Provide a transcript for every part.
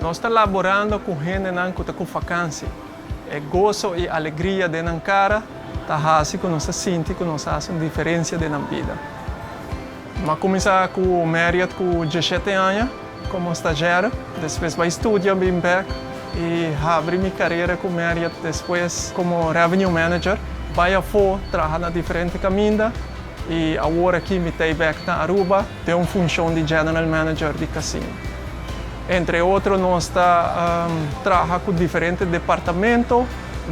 Nos ta laborando ku hendenan ku ta ku vakansi. E goso i alegria den nan kara ta hasi ku nos ta sinti ku nos a hasi un diferensia den nan bida. Mi a kuminsá ku Marriott ku diesshete aña komo stazjèr, despues bai studia bin bèk i habri mi karera ku Marriott despues komo revenue manager. Bai afó traha na diferente kaminda i awor aki mi ta bèk na Aruba den un funshon di general manager di kasino. Entre otro nos ta traha ku diferente departamento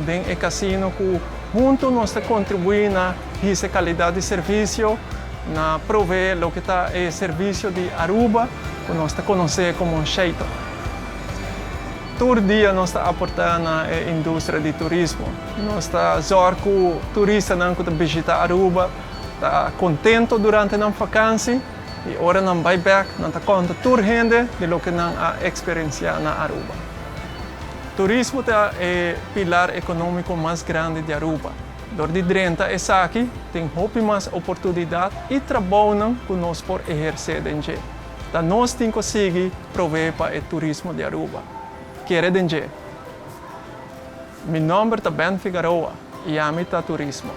den e kasino ku huntu nos ta kontribuí na hisa e kalidat di servisio, na proveé loke ta e servisio di Aruba ku nos ta konosé komo Sheito. Tur dia nos ta aportá na e industria di turismo. Nos ta zòrg ku turistanan ku ta bishitá Aruba ta kontento durante nan fakansi i ora nan bai bèk nan ta konta tur hende di loke nan a eksperensiá na Aruba. Turismo ta e pilar ekonómiko mas grandi di Aruba. Dor di drenta esaki tin hopi mas oportunidat i trabounan ku nos por ehersé den dje. Ta nos tin ku sigui proveé pa e turismo di Aruba. Kere den dje. Mi nòmber ta Ben Figaroa i ami ta turismo.